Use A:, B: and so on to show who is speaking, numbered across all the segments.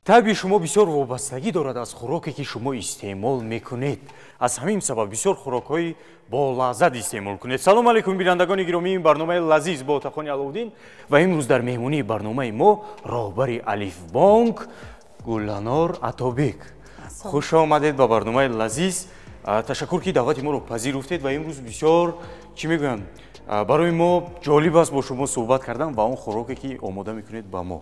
A: Табъи шумо бисёр вобастагӣ дорад аз хӯроке, ки шумо истеъмол мекунед. Аз ҳамин сабаб бисёр хӯрокҳои болаззат истеъмол кунед. Салом алейкум, бинандагони гиромӣ, ин барномаи Лазиз бо Отахони Аловуддин ва имрӯз дар меҳмонии барномаи мо роҳбари Алифбонк Гуланор Атобек. Хуш омадед ба барномаи Лазиз. Ташаккур, ки даъвати моро пазируфтед ва имрӯз бисёр, чӣ мегӯям, барои мо ҷолиб аст бо шумо суҳбат кардан ва он хӯроке, ки омода мекунед ба мо.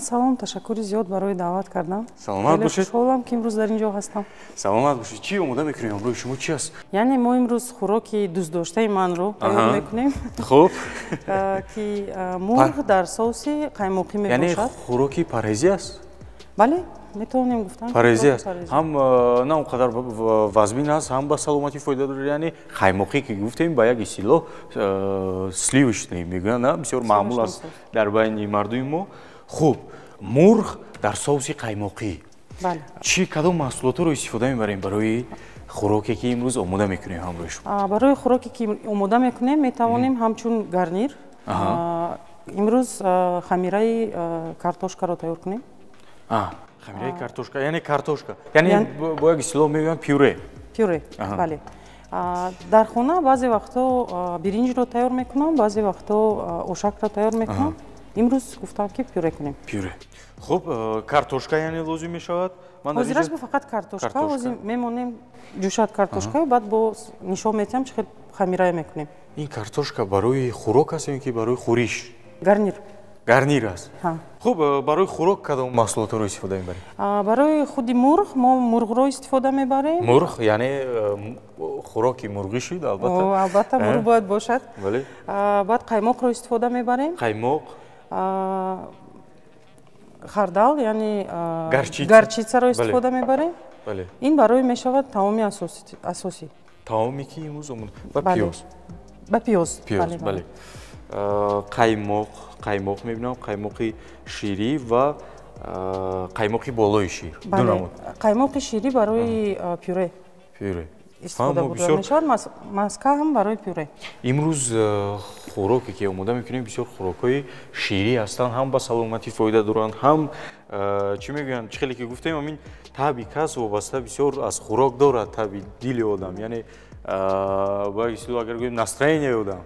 B: Салом, ташаккури зиёд барои даъват кардан.
A: Саломат бошед.
B: Хушҳолам, ки имрӯз дар ин ҷо ҳастам.
A: Саломат бошед. Чӣ омода мекунем? Ҳамроҳи шумо чӣ аст?
B: Яъне мо имрӯз хӯроки дӯстдоштаи манро тайёр мекунем, ки мурғ дар соуси қаймоқӣ
A: яъне
B: мебошад.
A: Хӯроки парҳезӣ аст?
B: Бале, метавонем гуфтан.
A: Парҳезӣ аст, ҳам на он қадар вазмин аст, ҳам ба саломатӣ фоида дорад. Яъне қаймоқӣ ки гуфтем, ба як истилоҳ сливочный мегӯянд, на, бисёр маъмул аст дар байни мардуми мо. Хуб, мурғ дар соуси қаймоқӣ. Чӣ, кадом маҳсулотҳоро истифода мебарем барои хӯроке, ки имрӯз омода мекунем ҳамроҳи шумо?
B: Барои хӯроке, ки омода мекунем, метавонем ҳамчун гарнир имрӯз хамираи картошкаро тайёр кунем.
A: Хамираи картошка, яъне картошка, яъне бо як истилоҳ мегӯянд пюре.
B: Пюре, бале. Дар хона баъзе вақтҳо биринҷро тайёр мекунам, баъзе вақтҳо ошакро тайёр мекунам. Имрӯз гуфтам, ки пюре кунем.
A: Пюре. Хуб, картошка яъне лозим мешавад.
B: Ҳозираш бо фақат картошка. Ҳозир мемонем ҷӯшад картошка, баъд бо нишон метиҳам, чӣ хел хамирая мекунем.
A: Ин картошка барои хӯрок аст ё ки барои хӯриш?
B: Гарнир.
A: Гарнир аст. Хуб, барои хӯрок кадом маҳсулотҳоро истифода мебарем?
B: Барои худи мурғ мо мурғро истифода мебарем.
A: Мурғ, яъне хӯроки мурғӣ шуд, албатта.
B: Албатта, мурғ бояд бошад. Баъд қаймоқро истифода мебарем.
A: Қаймоқ.
B: Хардал, яъне горчицаро истифода мебарем. Ин барои мешавад таоми асосӣ.
A: Таоме, ки имрӯз омода, ва пиёз.
B: Ба пиёз.
A: Пиёз, бале. Қаймоқ, қаймоқ мебинам, қаймоқи ширӣ ва қаймоқи болои шир, ду намуд.
B: Қаймоқи ширӣ барои пюре
A: пюре
B: истифода бурда мешавад, маска ҳам барои пюре.
A: Имрӯз хӯроке, ки омода мекунем, бисёр хӯрокҳои ширӣ ҳастанд, ҳам ба саломатӣ фоида доранд, ҳам, чӣ мегӯянд, чӣ хеле ки гуфтем, ҳамин табъи кас вобаста бисёр аз хӯрок дорад, табъи дили одам, яъне ба як истилоҳ агар гӯем, настроенияи одам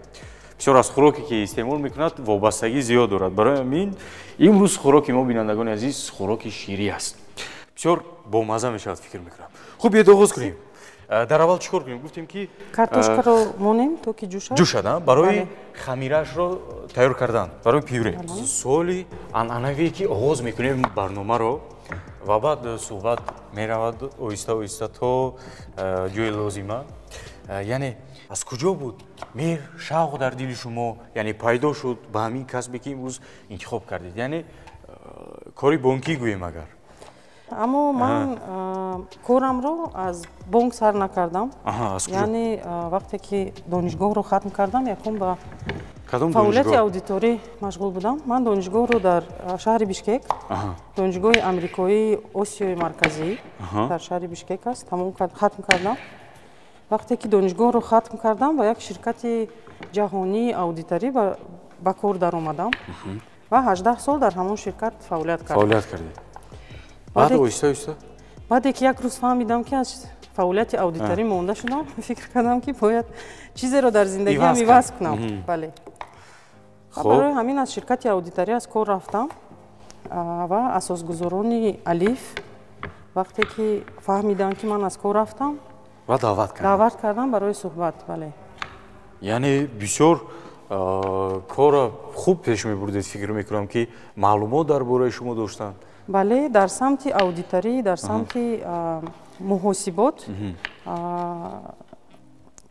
A: бисёр аз хӯроке, ки истеъмол мекунад, вобастагӣ зиёд дорад. Барои ҳамин имрӯз хӯроки мо, бинандагони азиз, хӯроки ширӣ аст, бисёр бомазза мешавад, фикр мекунам. Хуб, биёед оғоз кунем. Дар аввал чӣ кор кунем? Гуфтем, ки
B: картошкаро монем, то ки ҷӯшад.
A: Ҷӯшад, барои хамираашро тайёр кардан барои пюре. Суоли анъанавие, ки оғоз мекунем барномаро ва баъд суҳбат меравад оҳиста оҳиста то ҷои лозима, яъне аз куҷо буд меҳр, шавқ дар дили шумо, яъне пайдо шуд ба ҳамин касбе, ки имрӯз интихоб кардед, яъне кори бонкӣ гӯем агар?
B: Аммо ман корамро аз бонк сар накардам. Яъне вақте ки донишгоҳро хатм кардам, якум ба фаъолияти аудиторӣ машғул будам. Ман донишгоҳро дар шаҳри Бишкек, Донишгоҳи амрикоии Осиёи Марказӣ дар шаҳри Бишкек аст, тамом хатм кардам. Вақте ки донишгоҳро хатм кардам, ба як ширкати ҷаҳонии аудиторӣ ба кор даромадам ва 18 сол дар ҳамон ширкат фаъолият кардам.
A: Фаъолият кардед. Баъд оҳиста оҳиста?
B: Баъде ки як рӯз фаҳмидам, ки аз фаъолияти аудиторӣ монда шудам, фикр кардам, ки бояд чизеро дар зиндагиам иваз кунам. Бале, барои ҳамин аз ширкати аудиторӣ аз кор рафтам ва асосгузорони Алиф вақте ки фаҳмиданд, ки ман аз кор рафтам,
A: ва даъват
B: карданд. Даъват кардам барои суҳбат, бале.
A: Яъне бисёр корро хуб пеш мебурдед, фикр мекунам, ки маълумот дар бораи шумо доштанд.
B: Бале, дар самти аудиторӣ, дар самти муҳосибот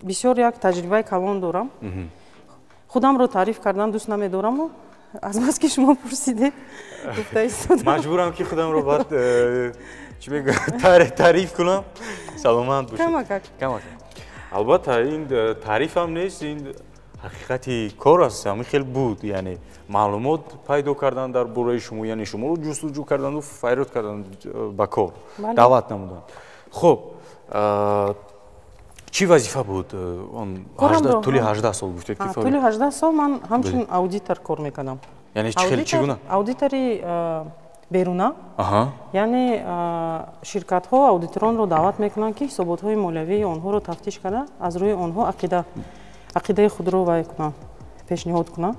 B: бисёр як таҷрибаи калон дорам. Худамро таъриф кардан дӯст намедораму азбаски шумо пурсидед, гуфта истодам.
A: Маҷбурам, ки худамро баъд чӣ мегӯям, таъриф кунам. Саломат бошед.
B: Камакак.
A: Камакак. Албатта, ин таърифам нест, ин ҳақиқати кор аст. Ҳамин хел буд, яъне маълумот пайдо кардан дар бораи шумо, яъне шуморо ҷустуҷӯ карданду фарёд кардан, ба кор даъват намуданд. Хуб, чӣ вазифа буд он тӯли 18 сол гуфтед ки?
B: Тӯли 18 сол ман ҳамчун аудитор кор мекардам.
A: Яъне чӣ хел, чӣ гуна?
B: Аудитори Беруна. Яъне ширкатҳо аудиторонро даъват мекунанд, ки ҳисоботҳои молиявии онҳоро тафтиш карда, аз рӯи онҳо ақидаи худро вай кунанд, пешниҳод кунанд.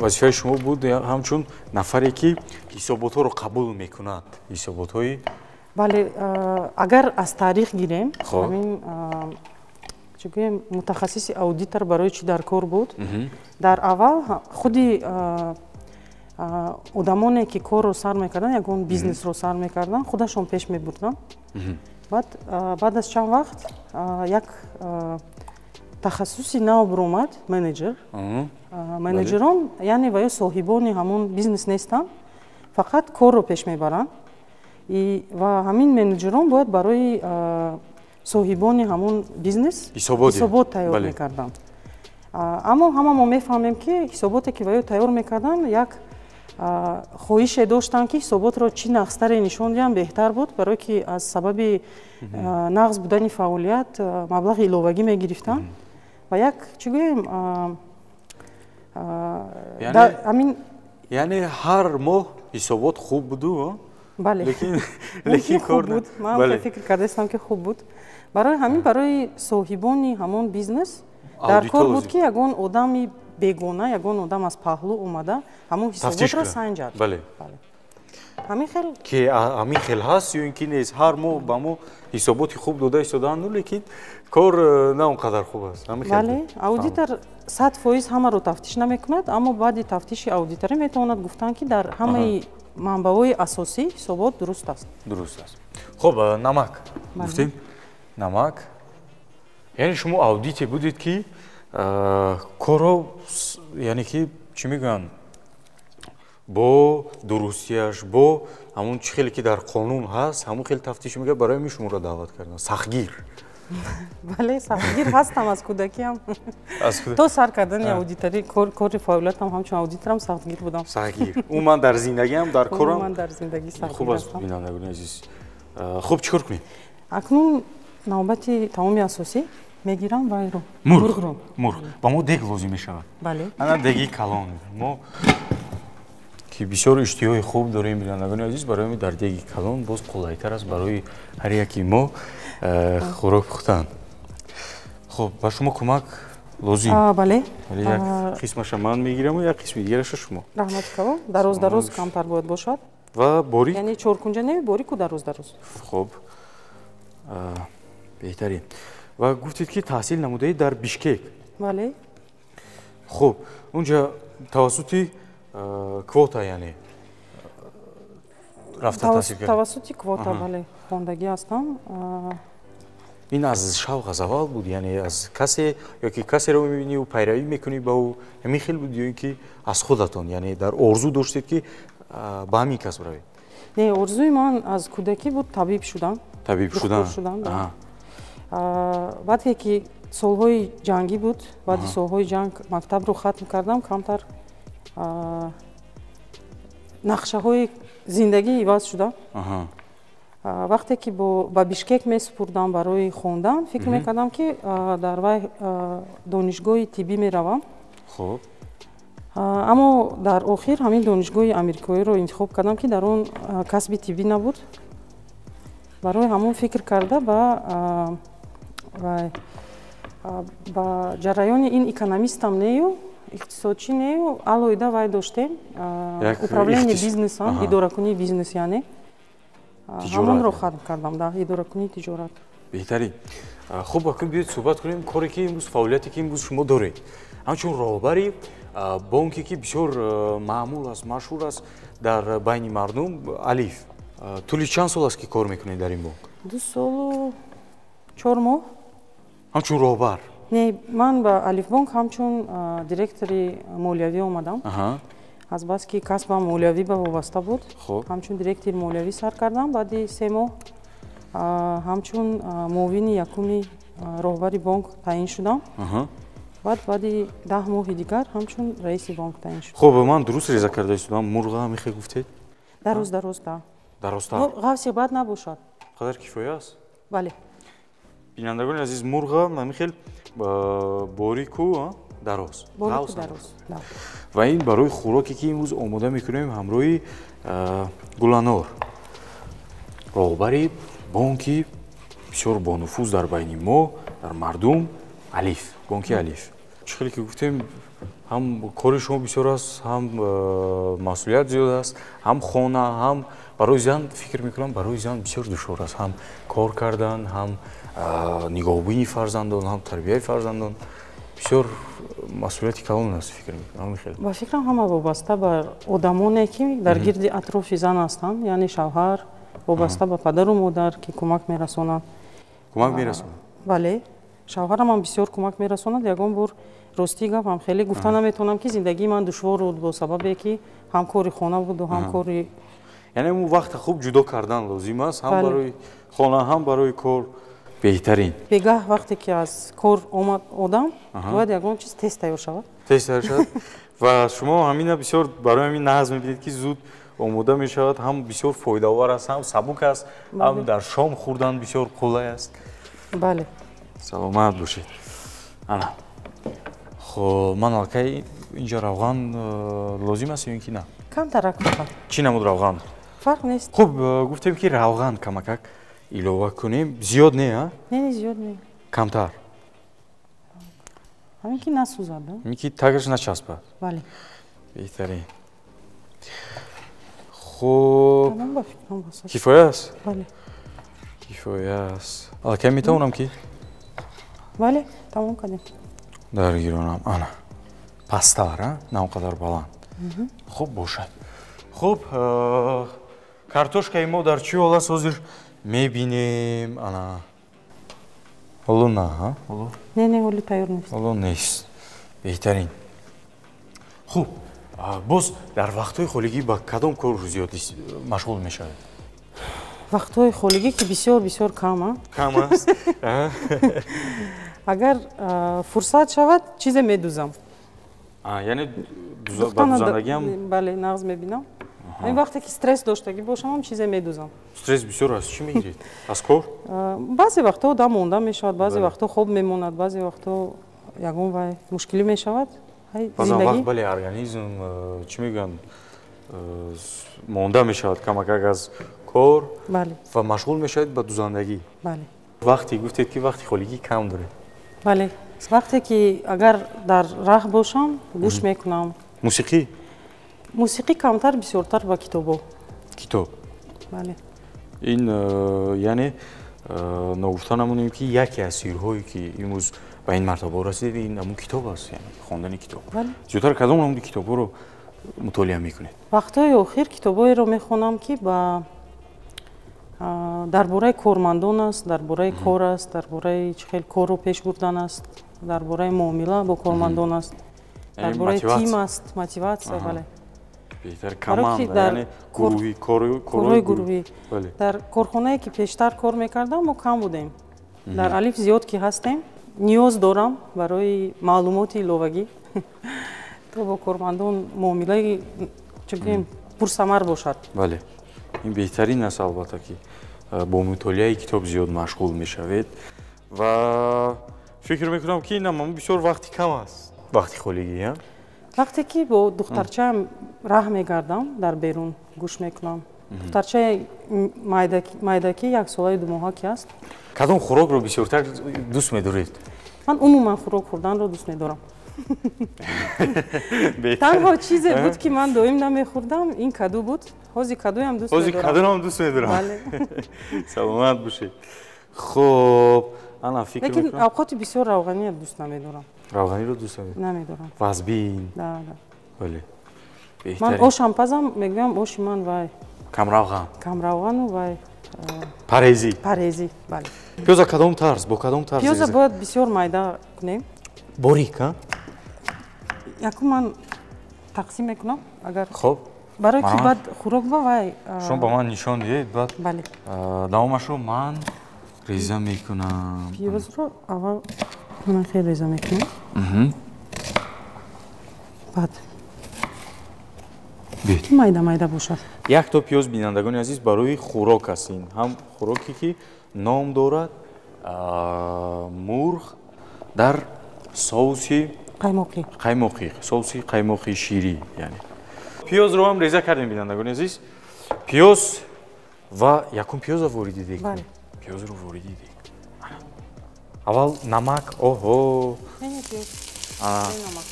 A: Вазифаи шумо буд ҳамчун нафаре, ки ҳисоботҳоро қабул мекунад, ҳисоботҳои
B: Бале, агар аз таърих гирем, ҳамин чӣ гӯем, мутахассиси аудитор барои чӣ дар кор буд? Дар аввал худи одамоне, ки корро сар мекарданд, ягон бизнесро сар мекарданд, худашон пеш мебурданд. Баъд аз чанд вақт як тахассуси нав баромад, менеҷер. Менеҷерон, яъне ва ё соҳибони ҳамон бизнес нестанд, фақат корро пеш мебаранд. Ва ҳамин менеҷерон бояд барои соҳибони ҳамон бизнес ҳисобот тайёр мекарданд. Аммо ҳама мо мефаҳмем, ки ҳисоботе, ки ва ё тайёр мекарданд, як хоҳише доштанд, ки ҳисоботро чӣ нағзтаре нишон диҳанд беҳтар буд, барое ки аз сабаби нағз будани фаъолият маблағи иловагӣ мегирифтанд. Ва як чӣ гӯем,
A: яъне ҳар моҳ ҳисобот хуб буду?
B: Бале, лекин хуб буд. Ман фикр кардаистам, ки хуб буд. Барои ҳамин барои соҳибони ҳамон бизнес дар кор буд, ки ягон одами бегона, ягон одам аз паҳлӯ омада ҳамон ҳисоботро санҷад. Ҳамин хел
A: ки ҳамин хел ҳаст ё ин ки нест? Ҳар моҳ ба мо ҳисоботи хуб дода истодаанд, лекин кор на он қадар хуб аст.
B: Бале, аудитор 100% ҳамаро тафтиш намекунад, аммо баъди тафтиши аудиторӣ метавонад гуфтан, ки дар ҳамаи манбаъҳои асосӣ ҳисобот дуруст аст.
A: Дуруст аст. Хуб, намак гуфтем, намак. Яъне шумо аудите будед, ки корро, яъне ки чӣ мегӯянд, бо дурустияш, бо ҳамон чӣ хеле ки дар қонун ҳаст, ҳамон хеле тафтиш мекард, барои ҳамин шуморо даъват карданд. Сахтгир.
B: Бале, сахтгир ҳастам аз кӯдакиам. То сар кардани аудиторӣ, кори фаъолиятам ҳамчун аудиторам сахтгир будам.
A: Сахтгир. Умуман дар зиндагиам, дар корам.
B: Умуман дар зиндагӣ сахтгир.
A: Хуб аст, бинандагони азиз. Хуб, чӣ кор кунем?
B: Акнун навбати таоми асосӣ мегирам вайро.
A: Мурғро. Мурғ. Ба мо дег лозим мешавад.
B: Бале.
A: Ана деги калон. Мо ки бисёр иштиҳои хуб дорем, бинандагони азиз, барои мо дар деги калон боз қулайтар аст барои ҳар яки мо хӯрок пухтан. Хуб, ба шумо кӯмак лозим?
B: Бале.
A: Як қисмаша ман мегираму як қисми дигараша шумо.
B: Раҳмати калон. Дароз дароз камтар бояд бошад.
A: Ва борик?
B: Яъне чоркунҷа не, борику дароз дароз.
A: Хуб, беҳтарин. Ва гуфтед, ки таҳсил намудаед дар Бишкек.
B: Бале.
A: Хуб, унҷа тавассути квота, яъне рафта таҳсил кард?
B: Тавассути квота, бале, хондагӣ ҳастам.
A: Ин аз шавқ аз аввал буд, яъне аз касе ё ки касеро мебинӣ ӯ пайравӣ мекунӣ ба ӯ, ҳамин хел буд ё ин ки аз худатон, яъне дар орзу доштед, ки ба ҳамин касб равед?
B: Не, орзуи ман аз кӯдакӣ буд табиб шудан.
A: Табиб шудан.
B: Баъде ки солҳои ҷангӣ буд, баъди солҳои ҷанг мактабро хатм кардам, камтар нақшаҳои зиндагӣ иваз шуда. Вақте ки ба Бишкек месупурдам барои хондан, фикр мекардам, ки дар вай донишгоҳи тиббӣ меравам. Аммо дар охир ҳамин донишгоҳи амрикоиро интихоб кардам, ки дар он касби тиббӣ набуд. Барои ҳамон фикр карда ба ҷараёни ин экономистам нею, иқтисодчӣ нею, алоҳида вай доштем управление бизнесам, идоракунии бизнес, яъне ҳамонро хатм кардам, да, идоракунии тиҷорат.
A: Беҳтарин. Хуб, акнун биёед суҳбат кунем коре ки имрӯз, фаъолияте ки имрӯз шумо доред ҳамчун роҳбари бонке, ки бисёр маъмул аст, машҳур аст дар байни мардум, Алиф. Тӯли чанд сол аст, ки кор мекунед дар ин бонк?
B: 2 солу 4 моҳ.
A: Ҳамчун роҳбар?
B: Не, ман ба Алифбонк ҳамчун директори молиявӣ омадам. Азбаски касбам молиявӣ ба вобаста буд, ҳамчун директори молиявӣ сар кардам. Баъди 3 моҳ ҳамчун муовини якуми роҳбари бонк таъин шудам. Баъди 10 моҳи дигар ҳамчун раиси бонк таъин шудам.
A: Хуб, ман дуруст реза карда истодам? Мурға мехоҳед гуфтед?
B: Дароз, дароз, да.
A: Дарозтар?
B: Ғафси бад набошад.
A: Қадар кифоя аст?
B: Бале.
A: Бинандагони азиз, мурға ҳамин хел борику дароз.
B: Борику дароз.
A: Ва ин барои хӯроке ки имрӯз омода мекунем ҳамроҳи Гуланор, роҳбари бонки бисёр бонуфуз дар байни мо, дар мардум, Алиф, бонки Алиф. Чӣ хеле ки гуфтем, ҳам кори шумо бисёр аст, ҳам масъулият зиёд аст, ҳам хона, ҳам барои зан, фикр мекунам, барои зан бисёр душвор аст ҳам кор кардан, ҳам нигоҳубини фарзандон, ҳам тарбияи фарзандон. Бисёр масъулияти калон аст, фикр мекунам.
B: Ба фикрам, ҳама вобаста ба одамоне, ки дар гирди атрофи зан ҳастанд, яъне шавҳар, вобаста ба падару модар, ки кӯмак мерасонанд.
A: Кӯмак мерасонанд?
B: Бале, шавҳарамам бисёр кӯмак мерасонад. Ягон бор, ростӣ гап, ҳам хеле гуфта наметавонам, ки зиндагии ман душвор буд, бо сабабе ки ҳам кори хона буду, ҳам кори
A: Яъне он вақта хуб ҷудо кардан лозим аст, ҳам барои хона, ҳам барои кор. Беҳтарин.
B: Бегаҳ вақте ки аз кор омад одам, бояд ягон чиз тез тайёр шавад.
A: Тез тайёр шавад. Ва шумо ҳамина бисёр барои ҳамин нағз мебинед, ки зуд омода мешавад, ҳам бисёр фоидаовар аст, ҳам сабук аст, ҳам дар шом хӯрдан бисёр қулай аст.
B: Бале.
A: Саломат бошед. Ана, хоб, ман аллакай инҷа равған лозим аст ё ин ки на?
B: Камтарак фақат.
A: Чӣ намуд равған?
B: Фарқ нест.
A: Хуб, гуфтем, ки равған камакак илова кунем. Зиёд не, а?
B: Не, зиёд не.
A: Камтар.
B: Ҳамин ки насӯзад.
A: Ҳамин ки тагаш начаспад.
B: Бале.
A: Беҳтарин. Хуб, кифоя аст?
B: Бале.
A: Кифоя аст. Аллакай метавонам ки
B: Бале, тамом кардем.
A: Даргиронам. Ана, пасттар, а на он қадар баланд. Хуб бошад. Хуб, картошкаи мо дар чӣ ҳол аст, ҳозир мебинем. Ана, ҳоло на, ҳоло?
B: Не, ҳоли тайёр нест.
A: Ҳоло нест. Беҳтарин. Хуб, боз дар вақтҳои холигӣ ба кадом кор зиёд машғул мешавед?
B: Вақтҳои холигӣ ки бисёр, бисёр кам а.
A: Кам аст.
B: Агар фурсат шавад, чизе медузам.
A: Яъне ба дузандагиам?
B: Бале, нағз мебинам. Ҳамин вақте ки стресс доштагӣ бошамам, чизе медузам.
A: Стресс бисёр аст, чӣ мегиред аз кор?
B: Баъзе вақтҳо одам монда мешавад, баъзе вақтҳо хоб мемонад, баъзе вақтҳо ягон вай мушкилӣ мешавад.
A: Баъзан вақт, бале, организм, чӣ мегӯянд, монда мешавад камакак аз кор.
B: Бале.
A: Ва машғул мешавед ба дузандагӣ?
B: Бале.
A: Вақте гуфтед, ки вақти холигӣ кам доред.
B: Бале, вақте ки агар дар раҳ бошам, гӯш мекунам.
A: Мусиқӣ?
B: Мусиқӣ камтар, бисёртар ба китобо.
A: Китоб?
B: Бале.
A: Ин яъне ногуфта намонем, ки яке аз сирҳое, ки имрӯз ба ин мартаба расидед, ин ҳамун китоб аст, яъне хондани китоб. Зиёдтар кадом намуди китобҳоро мутолиа мекунед?
B: Вақтҳои охир китобҳоеро мехонам, ки ба дар бораи кормандон аст, дар бораи кор аст, дар бораи чӣ хел корро пеш бурдан аст, дар бораи муомила бо кормандон аст, дар бораи тим аст, мотиватсия, бале.
A: Беҳтар, команда, яъне гурӯҳӣ.
B: Корҳои гурӯҳӣ. Дар корхонае, ки пештар кор мекардам, мо кам будем. Дар Алиф зиёд ки ҳастем, ниёз дорам барои маълумоти иловагӣ, то бо кормандон муомилаи, чӣ гӯем, пурсамар бошад.
A: Бале, ин беҳтарин аст, албатта, ки бо мутолиаи китоб зиёд машғул мешавед. Ва фикр мекунам, ки инам бисёр вақти кам аст, вақти холигӣ.
B: Вақте ки бо духтарчаам раҳ мегардам дар берун, гӯш мекунам. Духтарчаи майдакӣ, 1 солаю 2 моҳа ки аст.
A: Кадом хӯрокро бисёртар дӯст медоред?
B: Ман умуман хӯрок хӯрданро дӯст медорам. Танҳо чизе буд, ки ман доим намехӯрдам, ин каду буд. Ҳози кадуям дӯст.
A: Ҳози кадурам дӯст медорам. Саломат бошед. Хуб, ана, фикр
B: Лекин авқоти бисёр равғаниро дӯст намедорам.
A: Равғаниро дӯст
B: намедорам.
A: Вазбин.
B: Да.
A: Бале.
B: Ман ошам пазам, мегӯям, оши ман вай
A: камравған.
B: Камравғану вай.
A: Парезӣ.
B: Парезӣ, бале.
A: Пиёза кадом тарз, бо кадом тарз?
B: Пиёза бояд бисёр майда кунем.
A: Борик, а?
B: Якум ман тақсим мекунам, агар
A: хуб
B: барои ки баъд хӯрок ба вай
A: шумо ба ман нишон диҳед, баъд
B: бале
A: давомашро ман реза мекунам.
B: Пиёзро аввал ман хеле реза мекунам. Баъд майда майда бошад.
A: Як то пиёз, бинандагони азиз, барои хӯрок аст. Ин ҳам хӯроке ки ном дорад мурғ дар соуси
B: қаймоқӣ,
A: қаймоқӣ, соуси қаймоқи ширӣ. Яъне пиёзро ҳам реза кардем, бинандагони азиз. Пиёз ва якум пиёзро вориди дег. Пиёзро вориди дег. Аввал намак. Оҳо,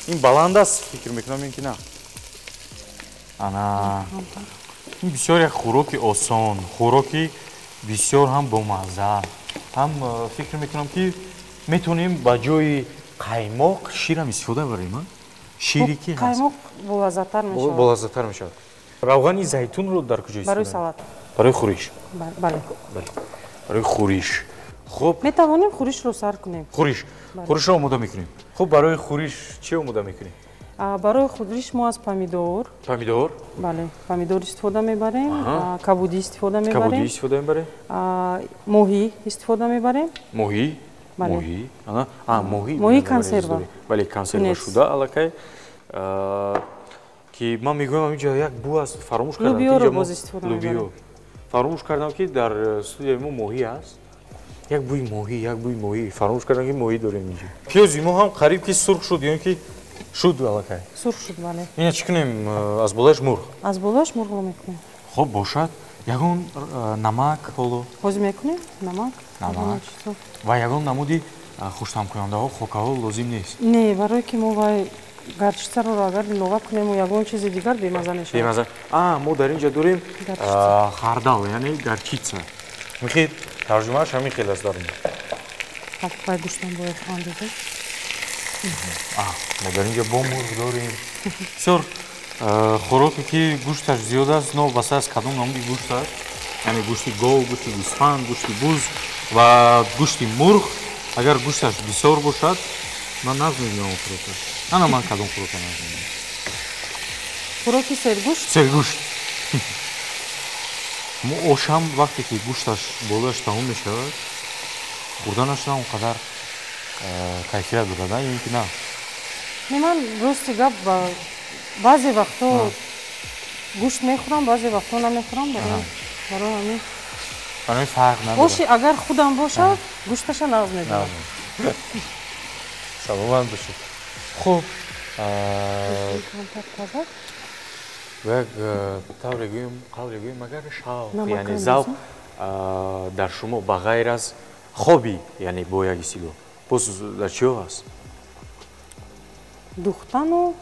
A: ин баланд аст, фикр мекунам, ин ки на. Ана ин бисёр як хӯроки осон, хӯроки бисёр ҳам бомазза. Ҳам фикр мекунам ки метавонем ба ҷои қаймоқ ширам истифода барем. Шире ки ҳаст,
B: қаймоқ болаззаттар мешавад.
A: Болаззаттар мешавад. Равғани зайтунро дар куҷо истифода?
B: Барои салат.
A: Барои хӯриш.
B: Бале.
A: Барои хӯриш. Хуб,
B: метавонем хӯришро сар кунем.
A: Хӯриш. Хӯришро омода мекунем. Хуб, барои хӯриш чӣ омода мекунем?
B: Барои хӯриш мо аз помидор.
A: Помидор?
B: Бале, помидор истифода мебарем, кабудӣ истифода мебарем.
A: Кабудӣ истифода мебарем.
B: Моҳӣ истифода мебарем.
A: Моҳӣ? Моҳӣ. Ана, моҳӣ.
B: Моҳӣ консерва.
A: Бале, консерва шуда аллакай. Ки ман мегӯям инҷо як бу аст, фаромӯш кардам.
B: Лубиёро боз истифода мебарем.
A: Лубиё. Фаромӯш кардам ки дар студияи мо моҳӣ аст. Як бӯи моҳӣ, як бӯи моҳӣ. Фаромӯш кардам ки моҳӣ дорем инҷо. Пиёзи мо ҳам қариб ки сурх шуд, ё ин ки шуд аллакай.
B: Сурх шуд, бале.
A: Ина чӣ кунем? Аз болояш мурғ.
B: Аз болояш мурғро мекунем.
A: Хуб бошад. Ягон намак ҳоло?
B: Ҳозир мекунем намак.
A: Намак. Ва ягон намуди хуштаъмкунандаҳо, хокаҳо лозим нест?
B: Не, барое ки мо вай гарчицаро агар илова кунему ягон чизи дигар бемаза мешавад.
A: Бемаза. Мо дар инҷа дорем хардал, яъне гарчица. Михел тарҷумааш ҳамин хел аст дар мо.
B: Вай гӯштам бояд андозем.
A: Мо дар инҷа бо мурғ дорем. Бисёр хӯроке ки гӯшташ зиёд аст, новобаста аз кадом намуди гӯшт аст, яъне гӯшти гов, гӯшти гӯсфанд, гӯшти буз ва гӯшти мурғ, агар гӯшташ бисёр бошад, ман нағз мебинам хӯрока. Ана ман кадом хӯрока нағз мебинам?
B: Хӯроки сергӯшт?
A: Сергӯшт. Мо ошам вақте ки гӯшташ болояш тамом мешавад, хӯрданаш на он қадар кайфият дорад, ё ин ки на?
B: Не, ман рости гап баъзе вақтҳо гӯшт мехӯрам, баъзе вақтҳо намехӯрам, барои ҳамин.
A: Барои фарқ надорад.
B: Оши агар худам бошад, гӯшташа нағз мебинам.
A: Саломат бошед. Хуб, як тавре гӯем, қавле гӯем, магар шавқ, яъне завқ дар шумо ба ғайр аз хоби, яъне бо як истилоҳ, боз дар чиҳо аст?
B: Духтану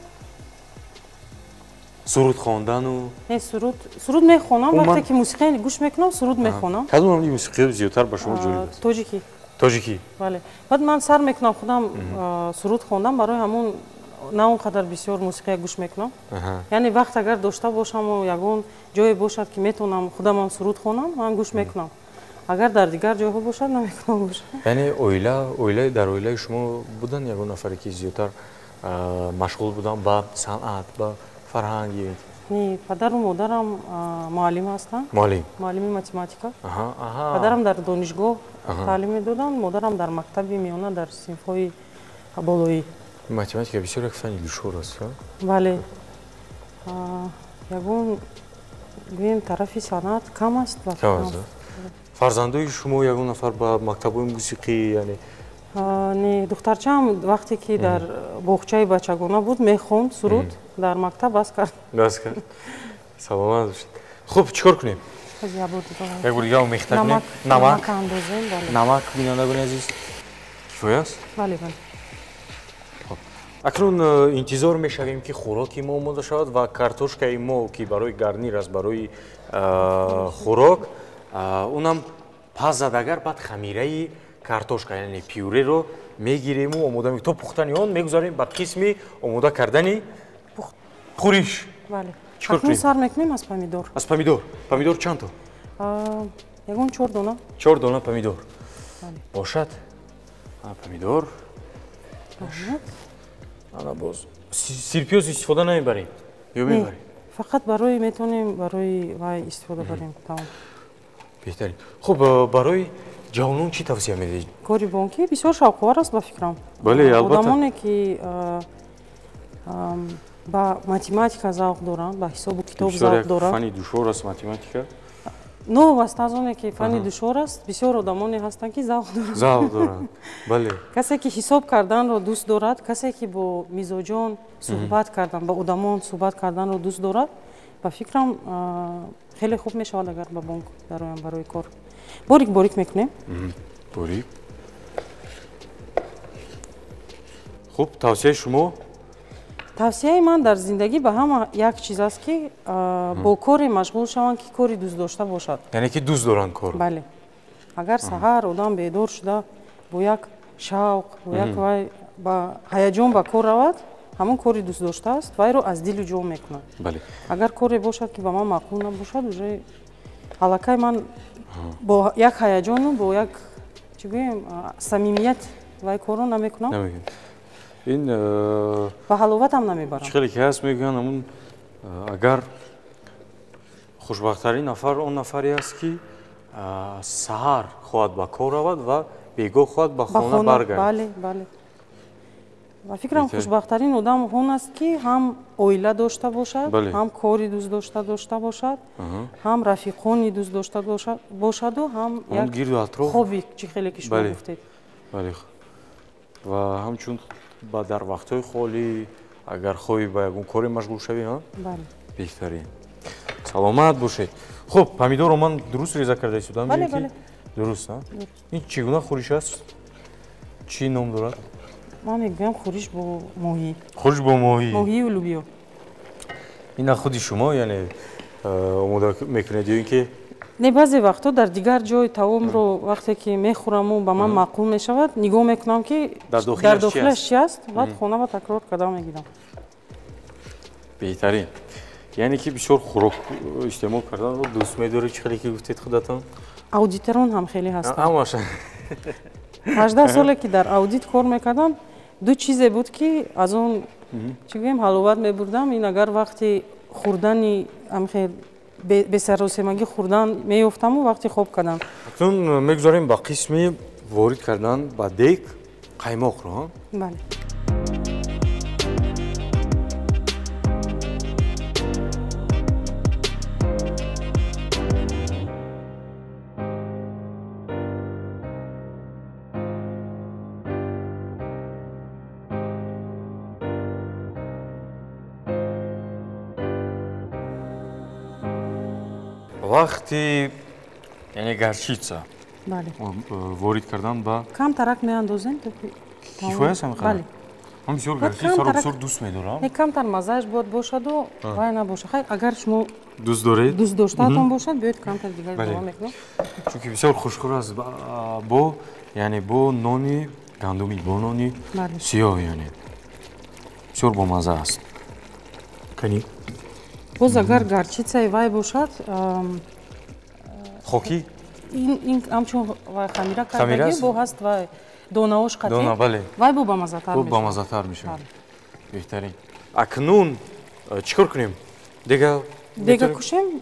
A: суруд хондану?
B: Не, суруд мехонам, вақте ки мусиқӣ гӯш мекунам, суруд мехонам.
A: Кадом намуди мусиқиҳо зиёдтар ба шумо ҷолиб аст?
B: Тоҷикӣ.
A: Тоҷикӣ?
B: Бале. Баъд ман сар мекунам худам суруд хондам, барои ҳамон на он қадар бисёр мусиқия гӯш мекунам. Яъне вақт агар дошта бошаму ягон ҷое бошад ки метавонам худамам суруд хонам, ман гӯш мекунам. Агар дар дигар ҷойҳо бошад, намекунам гӯш.
A: Яъне оила, дар оилаи шумо будан ягон нафаре ки зиёдтар машғул буданд ба санъат, ба фарҳанг?
B: Не, падару модарам муаллим ҳастанд.
A: Муаллим?
B: Муаллими математика. Падарам дар донишгоҳ таълим медоданд, модарам дар мактаби миёна, дар синфҳои болоӣ.
A: Математика бисёр як фани душвор аст,
B: Бале. Ягон гӯем тарафи санъат кам аст.
A: Кам аст. Фарзандои шумо ягон нафар ба мактабҳои мусиқӣ, яъне?
B: Не, духтарчаам вақте ки дар боғчаи бачагона буд, мехонд суруд, дар мактаб бас кард.
A: Бас кард. Саломат бошед. Хуб, чӣ кор кунем? Як бор дига омехта кунем.
B: Намак андозем, бале.
A: Намак, бинандагони азиз, кифоя аст?
B: Бале, бале.
A: Акнун интизор мешавем ки хӯроки мо омода шавад ва картошкаи мо, ки барои гарнир аст, барои хӯрок, унам пазад агар, баъд хамираи картошка, яъне пюреро мегириму омода мекунем. То пухтани он мегузарем ба қисми омода кардани хӯриш.
B: Бале. Акнун сар мекунем аз помидор.
A: Аз помидор. Помидор чанд то?
B: Ягон 4 дона.
A: 4 дона помидор. Бошад. Помидор. Ана боз сирпиёз истифода намебарем. Ё мебарем?
B: Фақат барои метавонем барои вай истифода барем. Тамом.
A: Беҳтарин. Хуб, барои ҷавонон чӣ тавсия медиҳед?
B: Кори бонкӣ бисёр шавқовар аст ба фикрам.
A: Бале, албатта.
B: Одамоне ки ба математика завқ доранд, ба ҳисобу китоб завқ доранд.
A: Фани душвор аст математика?
B: Новобаста аз оне ки фани душвор аст, бисёр одамоне ҳастанд ки завқ доранд.
A: Завқ доранд, бале.
B: Касе ки ҳисоб карданро дӯст дорад, касе ки бо мизоҷон суҳбат кардан, ба одамон суҳбат карданро дӯст дорад, ба фикрам хеле хуб мешавад агар ба бонк дароям барои кор. Борик борик мекунем.
A: Борик. Хуб, тавсияи шумо?
B: Тавсияи ман дар зиндагӣ ба ҳама як чиз аст ки бо коре машғул шаванд ки кори дӯст дошта бошад.
A: Яъне ки дӯст доранд корро?
B: Бале. Агар саҳар одам бедор шуда бо як шавқ, бо як вай ба ҳаяҷон ба кор равад, ҳамон кори дӯст доштааст, вайро аз дилу ҷон мекунад.
A: Бале.
B: Агар коре бошад ки ба ман маъқул набошад, уже аллакай ман бо як ҳаяҷону бо як чӣ гӯем самимият вай корро намекунам.
A: Ин
B: ба ҳаловатам намебарам.
A: Чӣ хеле ки ҳаст мегӯянд, ҳамун агар хушбахттарин нафар он нафаре аст ки саҳар хоҳад ба кор равад ва бегоҳ хоҳад ба хона баргардад.
B: Бале, бале. Ба фикрам хушбахттарин одам он аст ки ҳам оила дошта бошад, ҳам кори дӯст дошта бошад, ҳам рафиқони дӯст дошта бошаду ҳам як хоби чӣ хеле ки шумо гуфтед.
A: Бале. Ва ҳамчун ба дар вақтҳои холӣ агар хоҳӣ ба ягон коре машғул шавӣ, ҳа?
B: Бале.
A: Беҳтарин. Саломат бошед. Хуб, помидорро ман дуруст реза карда истодам?
B: Бале, бале.
A: Дуруст, ҳа? Ин чӣ гуна хӯриш аст? Чӣ ном дорад?
B: Ман мегӯям хӯриш бо моҳӣ.
A: Хӯриш бо моҳӣ.
B: Моҳию лӯбиё.
A: Ина худи шумо, яъне омода мекунед ё ин ки?
B: Не, баъзе вақтҳо дар дигар ҷой таомро вақте ки мехӯраму ба ман маъқул мешавад, нигоҳ мекунам ки дар дохилаш чи аст, баъд хона ба такрор карда мегирам.
A: Беҳтарин. Яъне ки бисёр хӯрок истеъмол карданро дӯст медоред, чӣ хеле ки гуфтед худатон?
B: Аудиторон ҳам хеле ҳастанд.
A: Ҳамаша.
B: 18 соле ки дар аудит кор мекардам, ду чизе буд ки аз он чӣ гӯем ҳаловат мебурдам. Ин агар вақти хӯрдани амхел бесаросемагӣ хӯрдан меёфтаму вақти хоб кардан.
A: Акнун мегузорем ба қисми ворид кардан ба дег қаймоқро.
B: Бале.
A: Вақти яъне горчица ворид кардан ба
B: камтарак меандозем.
A: Кифоя аст ҳамин қадар? Ман бисёр горчицаро бисёр дӯст медорам.
B: Не, камтар маззааш бояд бошаду вай набошад. Хайр, агар шумо
A: дӯст доред,
B: дӯст доштаатон бошад, биёед камтар дигар идома мекунем.
A: Чунки бисёр хушхӯр аст бо яъне бо нони гандумӣ, бо нони сиёҳ, яъне бисёр бомазза аст. Кани?
B: Боз агар горчицаи вай бошад,
A: хокӣ?
B: Ин ҳамчун вай хамира кардагӣ бо ҳаст вай донаош қатӣ. Вай бо бамаззатар мешавад.
A: Бамаззатар мешавад. Беҳтарин. Акнун чӣ кор кунем? Дега
B: дега кушем,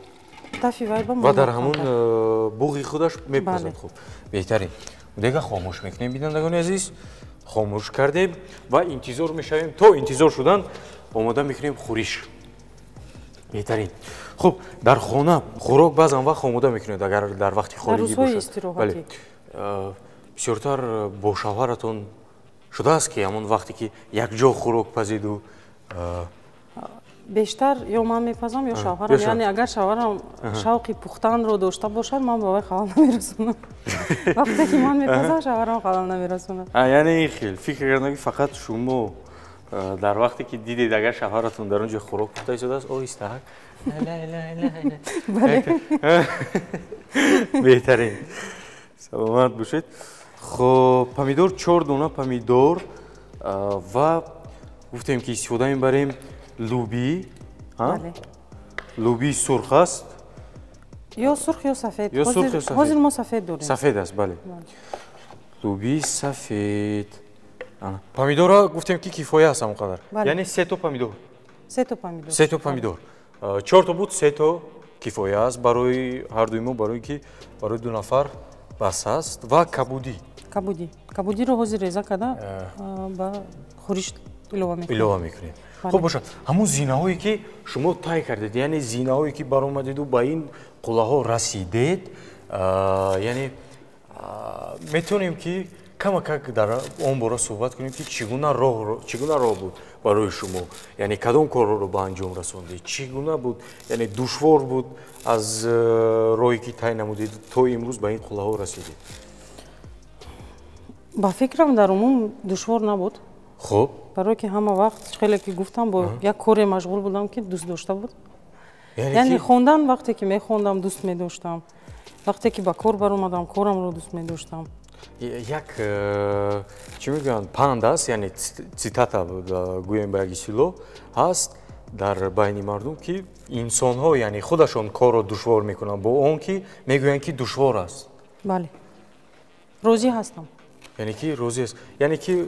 B: тафи вай ба
A: ва дар ҳамун буғи худаш мепазад. Хуб, беҳтарин. Дега хомӯш мекунем, бинандагони азиз. Хомӯш кардем ва интизор мешавем. То интизор шудан омода мекунем хӯриш. Беҳтарин. Хуб, дар хона хӯрок баъзан вақт омода мекунед, агар дар вақти холигӣ бошад. Бале. Бисёртар бо шавҳаратон шудааст ки ҳамон вақте ки якҷо хӯрок пазиду?
B: Бештар ё ман мепазам, ё шавҳарам. Яъне агар шавҳарам шавқи пухтанро дошта бошад, ман ба вай халал намерасонам. Вақте ки ман мепазам, шавҳарам халал намерасонад.
A: Яъне ин хел фикр кардам ки фақат шумо дар вақте ки дидед агар шавҳаратон дар он ҷо хӯрок пухта истодааст, оҳиста беҳтарин. Саломат бошед. Хоб, помидор 4 дона помидор ва гуфтем ки истифода мебарем лӯбӣ. Лӯбии сурх аст.
B: Ё сурх ё сафед. Ҳозир мо сафед дорем.
A: Сафед аст, бале. Лӯбии сафед. Помидорро гуфтем ки кифоя аст ҳамон қадар. Яъне 3 то помидор.
B: Сето помидор.
A: Сето помидор. 4 то буд, 3 то кифоя аст барои ҳардуи мо, барои ки барои 2 нафар бас аст. Ва кабудӣ.
B: Кабудӣ. Кабудиро ҳозир реза карда ба хӯриш илова мекунем.
A: Илова мекунем. Хуб бошад, ҳамун зинаҳое ки шумо тай кардед, яъне зинаҳое ки баромадеду ба ин қуллаҳо расидед, яъне метавонем ки камакак дар он бора суҳбат кунем, ки чӣ гуна роҳ буд барои шумо, яъне кадом корҳоро ба анҷом расондед, чӣ гуна буд, яъне душвор буд аз роҳе ки тай намудед то имрӯз ба ин қуллаҳо расидед?
B: Ба фикрам, дар умум душвор набуд.
A: Хуб.
B: Барое ки ҳама вақт, хеле ки гуфтам, бо як коре машғул будам, ки дӯст дошта буд. Яъне хондан, вақте ки мехондам, дӯст медоштам, вақте ки ба кор баромадам, корамро дӯст медоштам.
A: Як чӣ мегӯянд, панд аст, яъне цитата гӯем ба як истилоҳ ҳаст дар байни мардум, ки инсонҳо яъне худашон корро душвор мекунанд бо он ки мегӯянд, ки душвор аст.
B: Бале, розӣ ҳастам.
A: Яъне ки розӣ аст, яъне ки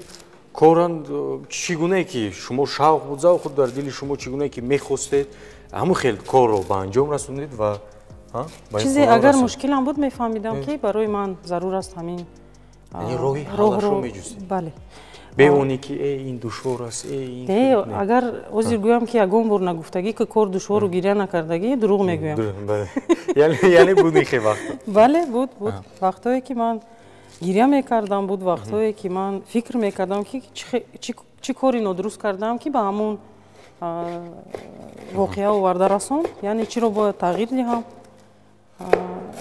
A: коран чӣ гунае ки шумо шавқ буд, завқ буд дар дили шумо, чӣ гунае ки мехостед, ҳамун хел корро ба анҷом расондед ва
B: чизе агар мушкилам буд, мефаҳмидам, ки барои ман зарур аст ҳамин.
A: Роҳи ҳаллашро меҷустед.
B: Бале.
A: Бе оне ки э ин душвор аст, э
B: ин. Агар ҳозир гӯям, ки ягон бор нагуфтагӣ, ки кор душвору гиря накардагӣ, дурӯғ мегӯям.
A: Яъне буд ин хел вақт?
B: Бале, буд вақтҳое, ки ман гиря мекардам, буд вақтҳое, ки ман фикр мекардам, ки чӣ кори нодуруст кардам, ки ба ҳамон воқеа оварда расонд, яъне чиро бояд тағйир диҳам.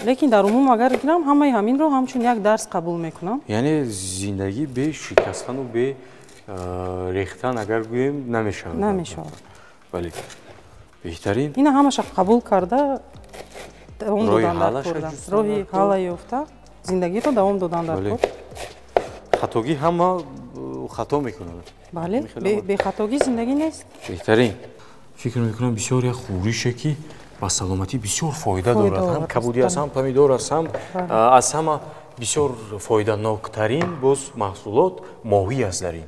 B: Лекин дар умум агар гирам, ҳамаи ҳаминро ҳамчун як дарс қабул мекунам.
A: Яъне зиндагӣ бе шикастану бе рехтан, агар гӯем, намешавад.
B: Намешавад.
A: Бале, беҳтарин.
B: Ина ҳамаша қабул карда давом додан дар кор, роҳи ҳалла ёфта зиндагиро давом додан дар кор.
A: Хатогӣ, ҳама хато мекунад.
B: Бале, бехатогӣ зиндагӣ нест.
A: Беҳтарин. Фикр мекунам, бисёр як хӯрише, ки ба саломатӣ бисёр фоида дорад, ҳам кабудӣ аст, ҳам помидор аст, ҳам аз ҳама бисёр фоиданоктарин боз маҳсулот моҳӣ аст дар ин.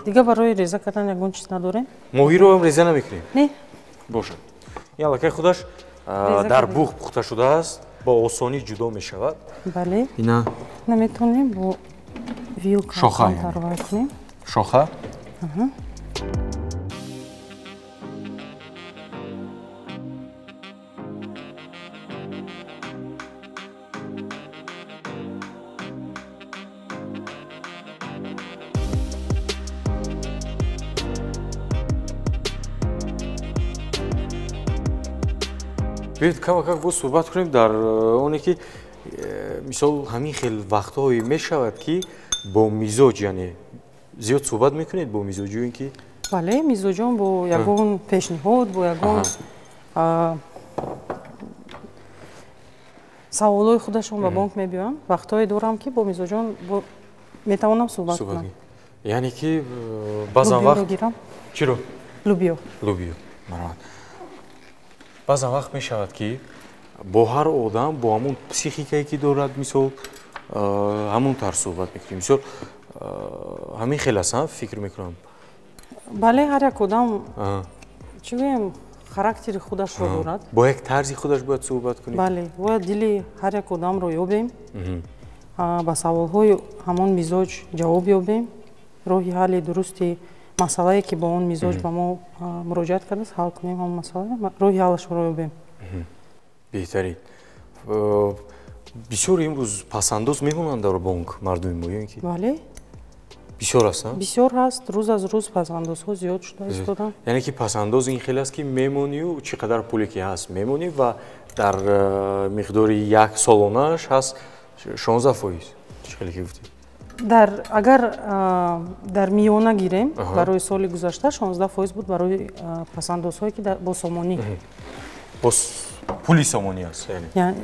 B: Дигар барои реза кардан ягон чиз надорем.
A: Моҳиро ҳам реза намекунем?
B: Не.
A: Бошад, ин аллакай худаш дар буғ пухта шудааст, бо осонӣ ҷудо мешавад.
B: Бале.
A: Ина
B: наметавонем бо вилка
A: шоха
B: кунем.
A: Шоха. Биёед, камакак боз суҳбат кунем дар оне ки мисол ҳамин хел вақтҳое мешавад, ки бо мизоҷ, яъне зиёд суҳбат мекунед бо мизоҷ ё ин ки?
B: Бале, мизоҷон бо ягон пешниҳод, бо ягон саволҳои худашон ба бонк мебиёянд. Вақтҳое дорам, ки бо мизоҷон метавонам суҳбат кунам.
A: Яъне ки баъзан вақт чиро?
B: Лубиё.
A: Лубиё, марҳамат. Баъзан вақт мешавад, ки бо ҳар одам бо ҳамун психикае, ки дорад, мисол ҳамун тарз суҳбат мекунем. Мисол, ҳамин хел аст, фикр мекунам.
B: Бале, ҳар як одам, чӣ гӯем, характери худашро дорад.
A: Бо як тарзи худаш бояд суҳбат кунем.
B: Бале, бояд дили ҳар як одамро ёбем, ба саволҳои ҳамон мизоҷ ҷавоб ёбем, роҳи ҳалли дурусти масъалае, ки бо он мизоҷ ба мо муроҷиат кардааст, ҳал кунем, ҳамон масъала роҳи ҳаллашро ёбем.
A: Беҳтарин. Бисёр имрӯз пасандоз мемонанд дар бонк мардуми мо, ё ин ки?
B: Бале.
A: Бисёр аст?
B: Бисёр ҳаст, рӯз аз рӯз пасандозҳо зиёд шуда истоданд.
A: Яъне ки пасандоз ин хел аст, ки мемонию чӣ қадар пуле ки ҳаст мемонӣ ва дар миқдори як солонааш ҳаст 16%, чӣ хеле ки гуфтед.
B: Дар агар дар миёна гирем, барои соли гузашта 16% буд барои пасандозҳое, ки бо сомонӣ.
A: Бо пули сомонӣ аст?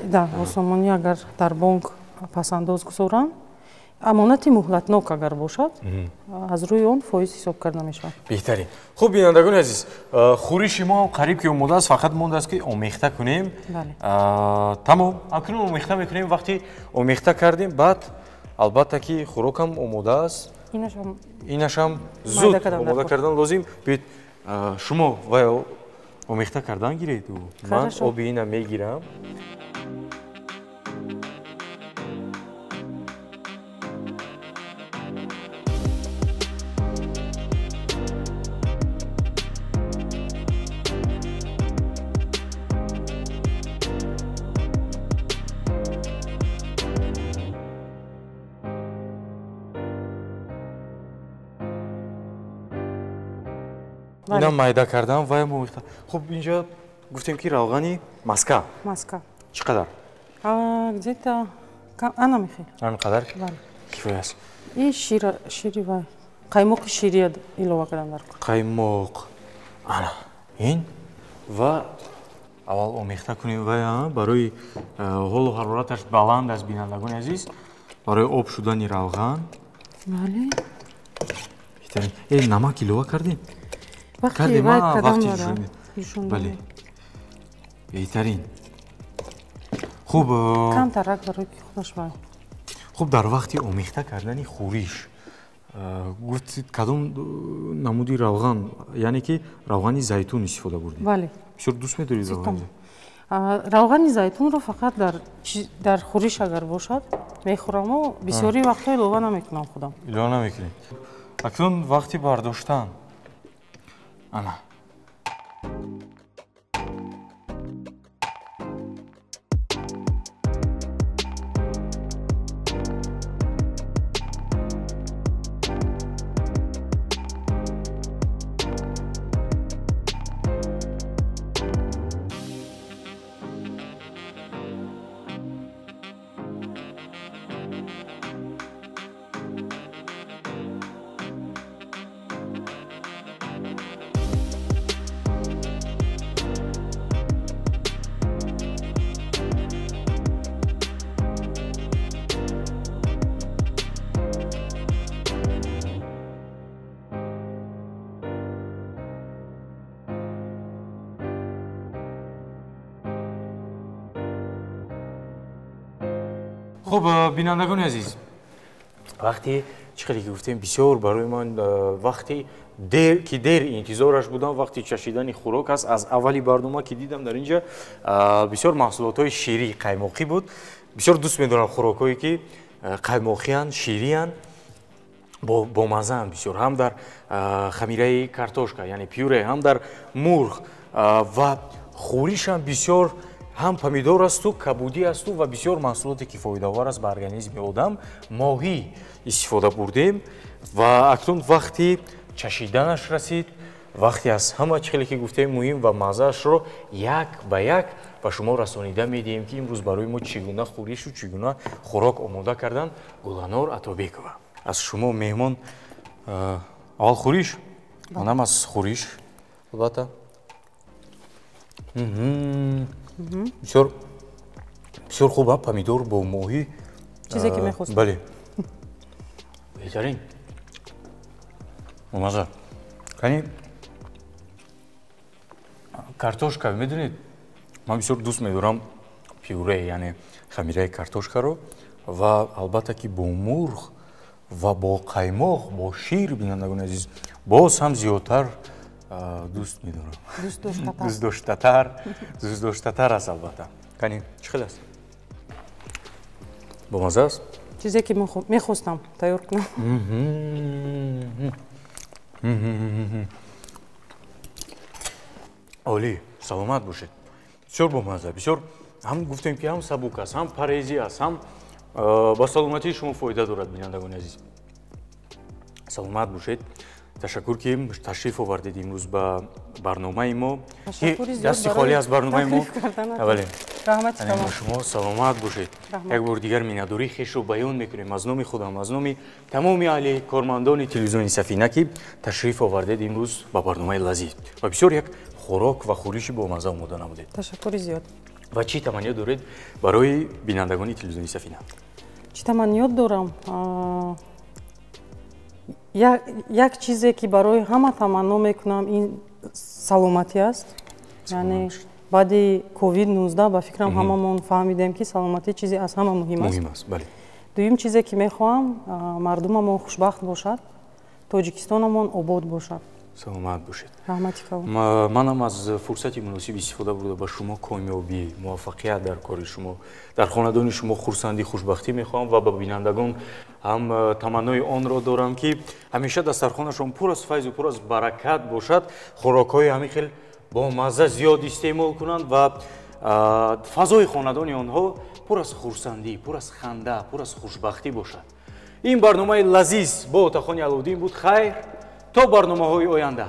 B: Да, бо сомонӣ агар дар бонк пасандоз гузоранд, амонати муҳлатнок агар бошад, аз рӯи он фоиз ҳисоб карда мешавад.
A: Беҳтарин. Хуб, бинандагони азиз, хӯриши мо ҳам қариб ки омода аст, фақат мондааст, ки омехта кунем. Тамом, акнун омехта мекунем. Вақти омехта кардем, баъд албатта ки хӯрокам омода аст. Инашам зуд омода кардан лозим. Биёед, Шумо вай омехта кардан гиред, ман оби ина мегирам. Ина майда кардан вай омехта. Хуб, инҷа гуфтем ки равғани маска.
B: Маска.
A: Чӣ қадар?
B: Где-то ана мехел.
A: Ҳамин қадар? Кифоя аст.
B: И шири вай. Қаймоқи ширия илова кардан дар кор.
A: Қаймоқ. Ана ин ва аввал омехта кунем вай барои ҳолу ҳарораташ баланд аст, бинандагони азиз, барои об шудани равған.
B: Бале.
A: Беҳтарин. Намак илова кардем?
B: Вақти вай кардам.
A: Бале. Беҳтарин. Хуб,
B: камтарак барои ки худаш вай.
A: Хуб, дар вақти омехта кардани хӯриш гуфтед кадом намуди равған, яъне ки равғани зайтун истифода бурдед?
B: Бале.
A: Бисёр дӯст медоред равғани?
B: Равғани зайтунро фақат дар хӯриш агар бошад мехӯраму бисёри вақтҳо илова намекунам худам.
A: Илова намекунед. Акнун вақти бардоштан. Ана. Хуб, бинандагони азиз, вақте чӣ хеле ки гуфтем, бисёр барои ман вақти дер ки дер интизораш будам, вақти чашидани хӯрок аст. Аз аввали барнома ки дидам дар инҷа бисёр маҳсулотҳои ширӣ қаймоқӣ буд. Бисёр дӯст медорам хӯрокҳое ки қаймоқиянд, шириянд, бомазаанд бисёр, ҳам дар хамираи картошка, яъне пюре, ҳам дар мурғ ва хӯришам бисёр ҳам помидор асту, кабудӣ асту ва бисёр маҳсулоте ки фоидаовар аст ба организми одам, моҳӣ истифода бурдем. Ва акнун вақти чашиданаш расид, вақте аз ҳама чӣ хеле ки гуфтем муҳим ва маззаашро як ба як ба шумо расонида медиҳем, ки имрӯз барои мо чӣ гуна хӯришу чӣ гуна хӯрок омода кардан Гуланор Атобекова. Аз шумо меҳмон аввал хӯриш, манам аз хӯриш албатта. Бисёр бисёр хуб, помидор бо моҳӣ.
B: Чизе ки мехостам.
A: Бале. Беҳтарин. Маза. Кани картошка, медонед, ман бисёр дӯст медорам пюре, яъне хамираи картошкаро ва албатта ки бо мурғ ва бо қаймоқ, бо шир, бинандагони азиз, боз ҳам зиёдтар дӯст медорам. Дӯст доштатар аст албатта. Кани чӣ хел аст? Бомаза аст?
B: Чизе ки мехостам тайёр кунам.
A: Олӣ, саломат бошед. Бисёр бомаза, бисёр ҳам гуфтем ки ҳам сабук аст, ҳам парезӣ аст, ҳам ба саломатии шумо фоида дорад, бинандагони азиз. Саломат бошед. Ташаккур ки ташриф овардед имрӯз ба барномаи мо. Дасти холӣ аз барномаи мо. Бале.
B: Раҳмат
A: шумо, саломат бошед. Як бор дигар миннатдории хешро баён мекунем аз номи худам, аз номи тамоми аҳли кормандони телевизиони Сафина, ки ташриф овардед имрӯз ба барномаи лазиз ва бисёр як хӯрок ва хӯриши бомазза омода намудед.
B: Ташаккури зиёд.
A: Ва чӣ таманниёт доред барои бинандагони телевизиони Сафина?
B: Чӣ таманниёт дорам? Як чизе ки барои ҳама таманно мекунам, ин саломатӣ аст. Яъне баъди COVID-19 ба фикрам ҳамамон фаҳмидем, ки саломатӣ чизе аз ҳама муҳим аст.
A: Муҳим аст, бале.
B: Дуюм чизе ки мехоҳам, мардумамон хушбахт бошад, Тоҷикистонамон обод бошад.
A: Саломат бошед.
B: Раҳмати калон.
A: Манам аз фурсати муносиб истифода бурда ба шумо комёбӣ, муваффақият дар кори шумо, дар хонадони шумо хурсандӣ, хушбахтӣ мехоҳам ва ба бинандагон ҳам таманнои онро дорам, ки ҳамеша дастархонашон пур аз файзу пур аз баракат бошад, хӯрокҳои ҳамин хел бо мазза зиёд истеъмол кунанд ва фазои хонадони онҳо пур аз хурсандӣ, пур аз ханда, пур аз хушбахтӣ бошад. Ин барномаи лазиз бо Отахони Аловуддин буд. Хайр, то барномаҳои оянда.